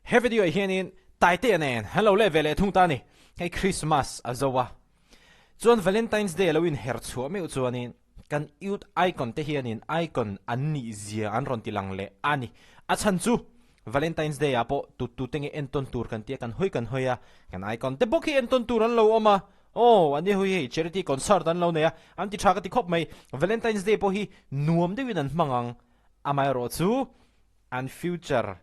He video ah hianin Taitea nen an lo leh ve leh thung ta a ni. Hei Christmas a zo a, chuan Valentine's Day a lo inher chhuah meuh chuanin kan youth icon te hianin icon an nih zia an rawn ti lang leh a ni. A chhan chu Valentine's Day ah pawh tu tu te nge entawn tur kan tia kan hawi kan hawi a, kan icon te bawk hi entawn tur an lo awm a, aw an ni hawi hei charity concert an lo nei a, an ti tha ka ti khawp mai. Valentine's Day pawh hi nuam deuhin an hmang ang, amaherawh chu an future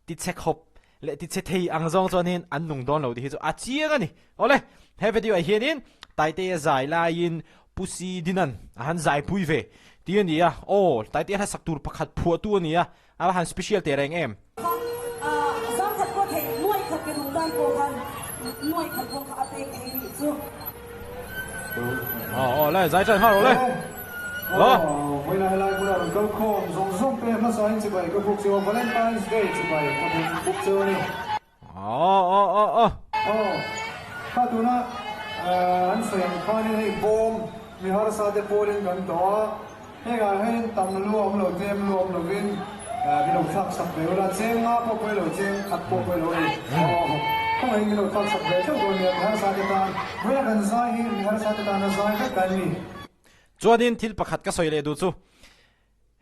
ti chhe khawp leh ti chhe thei ang zawng chuanin an nung dawn lo tih hi chu a chiang a ni. Awle, he video ah hianin Taitea zai laiin Pu Si Dinan a han zaipui ve tih a ni a, aw Taitea hla sak tur pakhat phuahtu a ni a, a va han special teh reng em. Zangkhat pawh theih nuai khat ke duh tan pawh khan nuai khat pawh kha a pek thei nih chu. Aw aw le zai ṭan nghal rawh le. Aw vawiin ah helai hmunah rawn kal khawm zawng zawng te hmasa in chibai ka buk cheu a, Valentine's Day chibai ka buk buk cheu a ni. Aw aw aw aw. Aw kha tuna an sawi ang khanin hei bawm mi harsa te pawlin kan tawh a, hengah hian tam lu awm lo tlem lu awm lovin min lo thlak sak ve ula, cheng nga pawh pawi lo cheng khat pawh pawi lo a ni. Aw khawngaihin min lo thlak sak ve theuh dawn nia mi harsa te tan, vawiin kan zai hi mi harsa te tana zai vek kan ni. Chuanin thil pakhat ka sawi leh duh chu,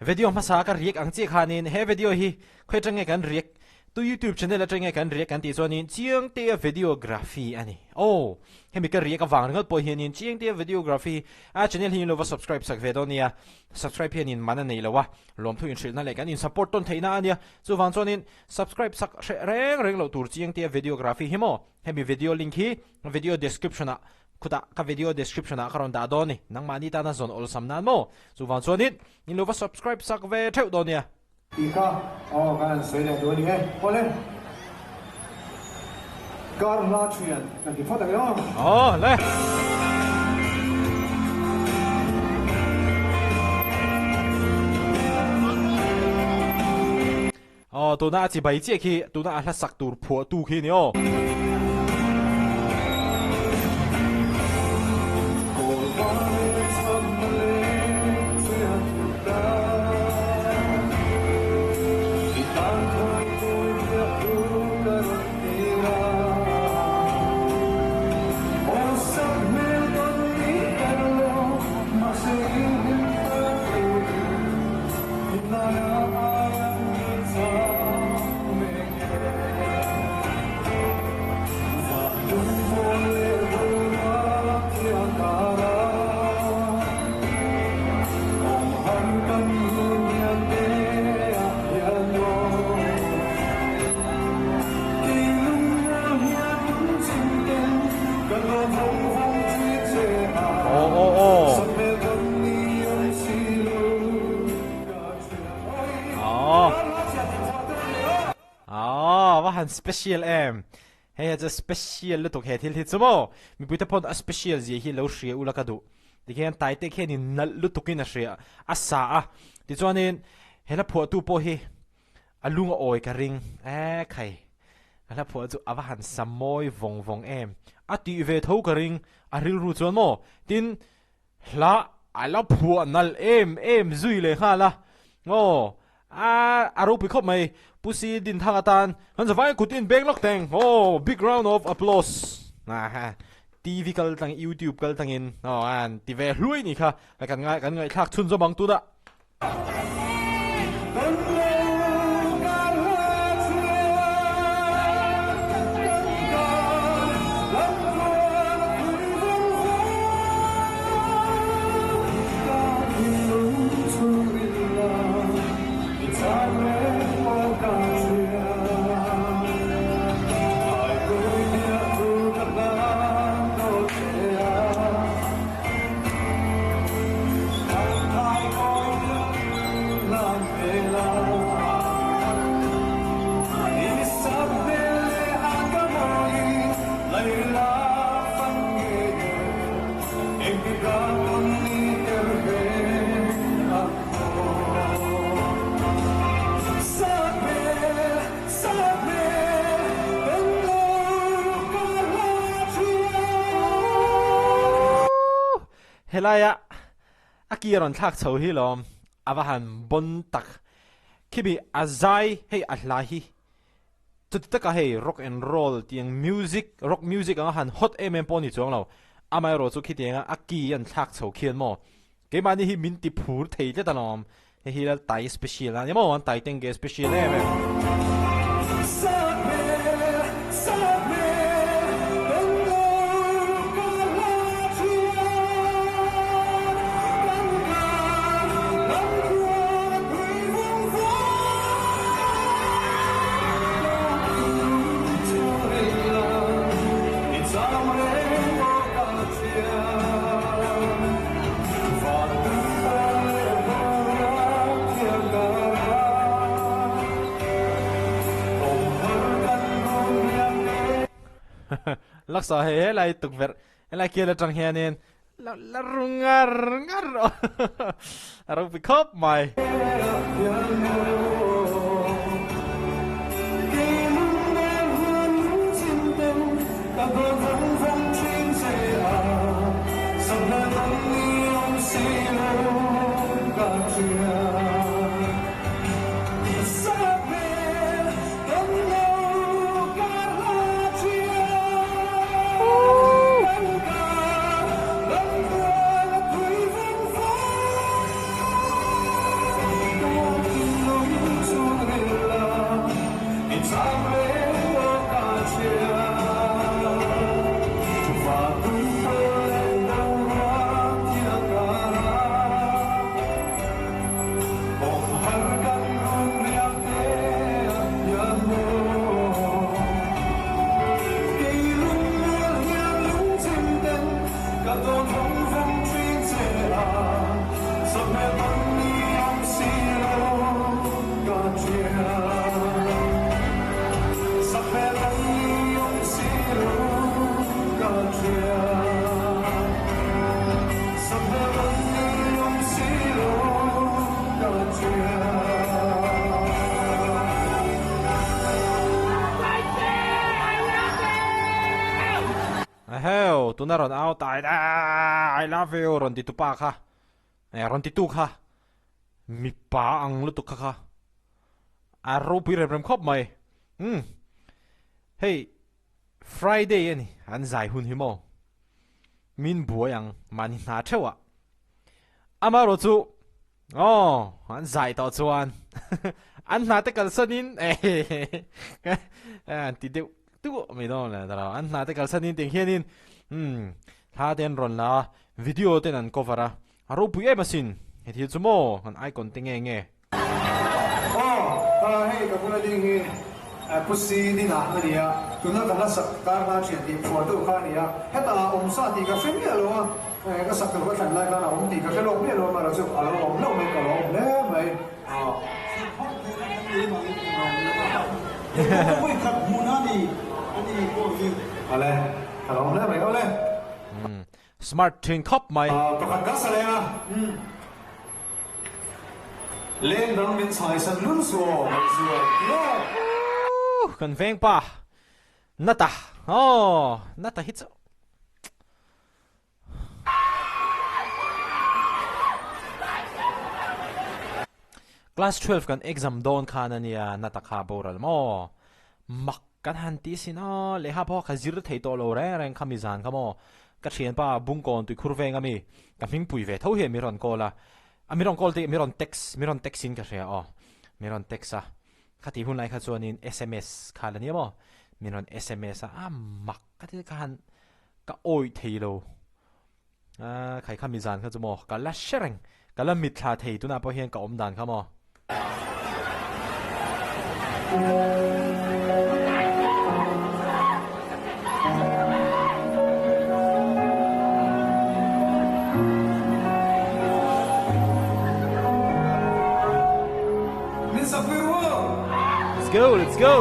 video hmasa ka riak ang chiah khanin he video hi khawi atang nge kan riak, tu youtube channel atang nge kan riak kan tih chuanin Chiangtea Videography a ni. Aw, hemi ka riak avang ringawt pawh hianin Chiangtea Videography a channel hi in lo va subscribe sak ve dawn nia, subscribe hianin man a nei lo a, lawmthu inhrilhna leh kan in support tawn theihna a nia, chuvang chuanin subscribe sak hreh reng reng loh tur Chiangtea Videography hi maw, hemi video link hi video description ah Khutah ka video description ah ka rawn dah dawn ni. Nangmahni tana zawn awlsam nan maw? Chuvang chuanin in lo va subscribe sak ve theuh dawn nia. Tih kha aw kan han sawi leh duh a ni e. Awle. Kar hla thian kan ti phawt ang e aw. Aw le. Aw tuna a chibai chiah khi tuna a hla sak tur phuah tu khi ni aw. Aw aw aw. Aww Aww va han special em hei hi chu special lutuk he thil hi chu maw mipui te pawn a special zia hi lo hria ula ka duh tikhian taite khianin nalh lutukin a hria a sa a tichuanin he hla phuahtu pawh hi a lung a awi ka ring e khai a hla phuah chu a va han sa mawi vawng vawng em a tih ve tho ka ring a rilru chuan maw tin Hla a la phuah nalh em em zui leh nghal a, aw a a ropui khawp mai, Pu Si Dinthang atan kan zavai kut in beng lawk teng, aw big round of applause aha TV kal tlang YouTube kal tlangin aw an ti ve hluai ni kha kan ngai kan ngaihthlak chhunzawm ang tunah. Helaia a ki a rawn thlak chho hi lawm a va han bawn tak. Khimi a zai hei a hla hi. Chuti taka hei rock and roll tiang music, rock music anga han hot em em pawh ni chuang lo. Amaherawh chu khitianga a key an thlak chho khian maw? Keimahni hi min ti phur thei tlat alawm. Hei hi lal tai special a ni maw? An tai teng ge special em em. Laksa hei helai tukverh helai kial atang hianin la la ru ngar ngar a ropui khawp mai. Eheu, tuna rawn au tai da, I love you rawn ti tupa kha, eh rawn ti tu kha, mipa ang lutuk kha kha, a ropui rem rem khawp mai, umm hei Friday a ni, an zai hun hi maw? Min buai ang mahni hna theuh ah. Amaherawh chu aw an zai tawh chuan an hna te kalsan in an ti deuh duh mai dawn le tawh an hna te kalsan in tiang hian in umm thla te an rawn la a video ten an cover a a ropui em asin he thil chu maw an icon te nge nge. Aw, hei ka bula ding hi Pu Si Dina a ni a, tuna ka hla sak kar hla thian tih phuah deuh kha a ni a, hetah a awm sa tih ka hre miah lo a, ka sak tur ka thlan lai khan a awm tih ka hre lawk miah lo a, mahse chu a lo awm hlauh mai, ka lo awm hle mai. Awle, ka lo awm hle mai, awle. Smart thin khawp mai. Pakhat ka sa leng a. Leng dang min chhai san lul su aw mai chuan tia. Ooh kan veng pa Nata aw Nata hi chu Class 12 kan exam dawn khan ania Nata kha boral maw mak Kan han ti sin a, lehkha pawh ka zir thei tawh lo reng reng kha mi zan kha maw? Ka thianpa Bungkawn tuikhur veng a mi, ka hmingpui ve tho hian mi rawn call a, a mi rawn call te mi rawn text, mi rawn text in ka hria aw, mi rawn text a, khati hun lai kha chuanin sms kha la nia maw, min rawn sms a, a mak ka ti ka han ka awih thei lo, a khai kha mi zan kha chu maw ka la hre reng, ka la mitthla thei tunah pawh hian ka awm dan kha maw. Let's go, let's go.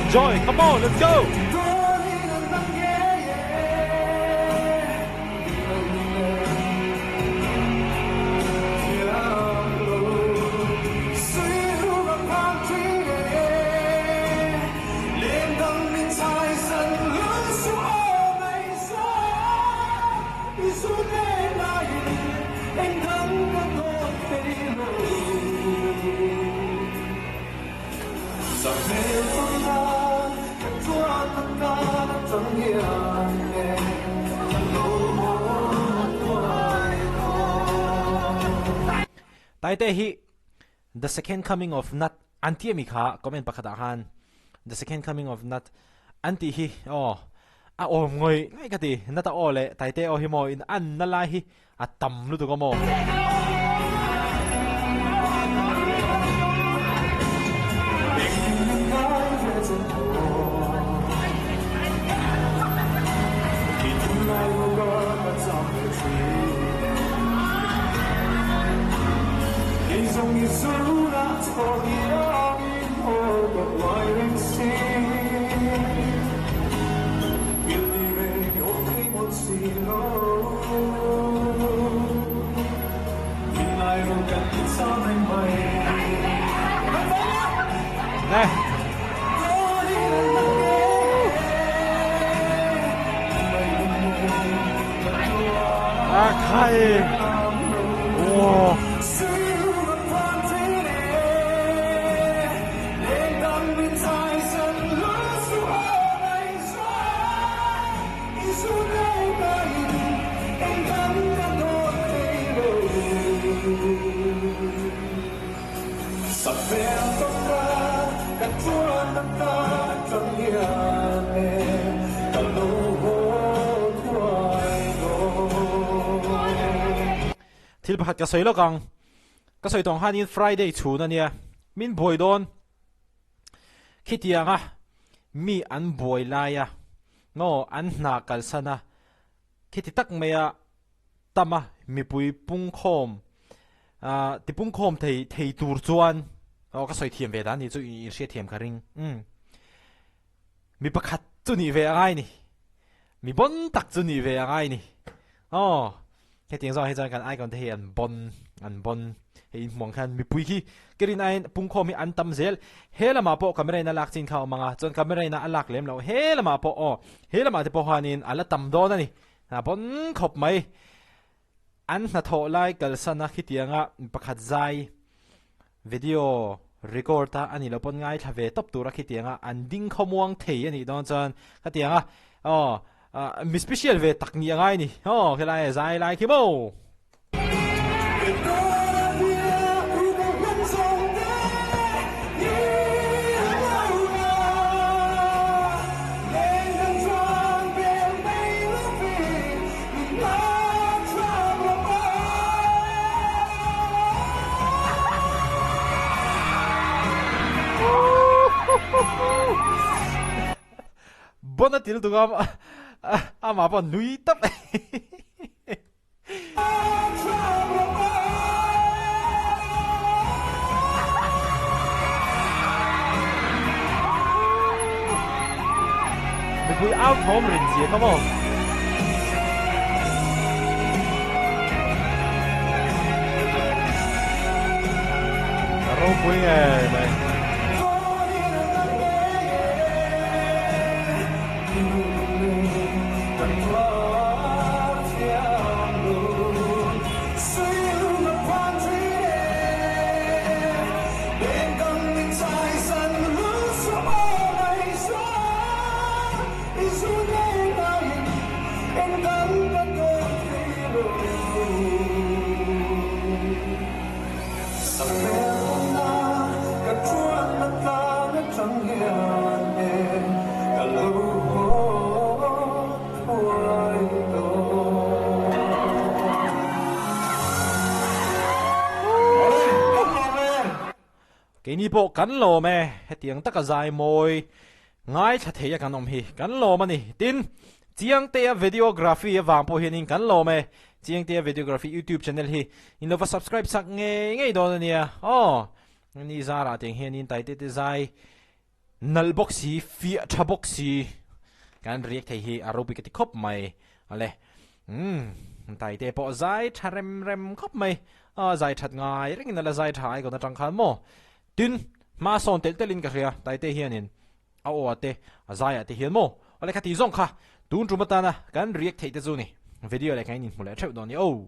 Enjoy, come on, let's go! Taite hi The Second Coming of Nat an ti ami kha comment pakhat ah khan The Second Coming of Nat an tih hi aw a awm ngawih ngawih ka ti Nat a aw leh Taite aw hi maw in an na lai hi a tam lutuk a maw. Akhai! Aw! Thil pakhat ka sawi lawk ang. Ka sawi tawng hanin Friday chhun a nia. Min buai dawn. Khitianga mi an buai laia maw an hna kalsan a, khiti tak maia tama mipui pungkhawm ah tipungkhawm thei thei tur chuan aw ka sawi thiam ve dan ni chu in hriat thiam ka ring umm mi pakhat chu nih ve a ngai ni mi bon tak chu nih ve a ngai ni aw. Hetiang zawng hi chuan kan icon te hi an bon an bon hei in hmuang khan mipui khi ka rin aiin pungkhawm hi an tam zel. He lamah pawh camera in a lak chin kha a awm ang a, chuan camera in a lak lem loh he lamah pawh aw he lamah te pawh khanin a la tam dawn a ni. A bon khawp mai. An hnathawh lai kalsan a khitianga mi pakhat zai video record a a nih loh pawn ngaithla ve tawp tura khitianga an ding khawmuang thei a nih dawn chuan khatianga aw mi special ve tak nih a ngai a ni aw helai a zai lai khi maw. Bon a til tuk a amah pawh a nui tawp Mipui au thawm rin zia kha maw. A ropui ngei mai. Keini pawh kan lawm e, hetiang taka zai mawi ngaithla thei a kan awm hi kan lawm a ni. Tin, Chiangtea Videography avang pawh hianin kan lawm e. Chiangtea Videography YouTube channel hi in lo va subscribe chak ngei ngei dawn a nia. Aw, ni zarah tiang hianin Taitete zai. Nalh bawk si, fiah tha bawk si. Kan react thei hi a ropui ka ti khawp mai. Ale. Umm Taite pawh zai tha rem rem khawp mai. A zai that ngai rengin ala zai tha icon atang khan maw. Tin, hma sawn telh telhin ka hria Taite hianin a aw ah te a zai ah te hian maw. Awle kha ti zawng kha tun tum atana kan react theih te chu ni. Video leh kan in inhmu leh theuh dawn ni o.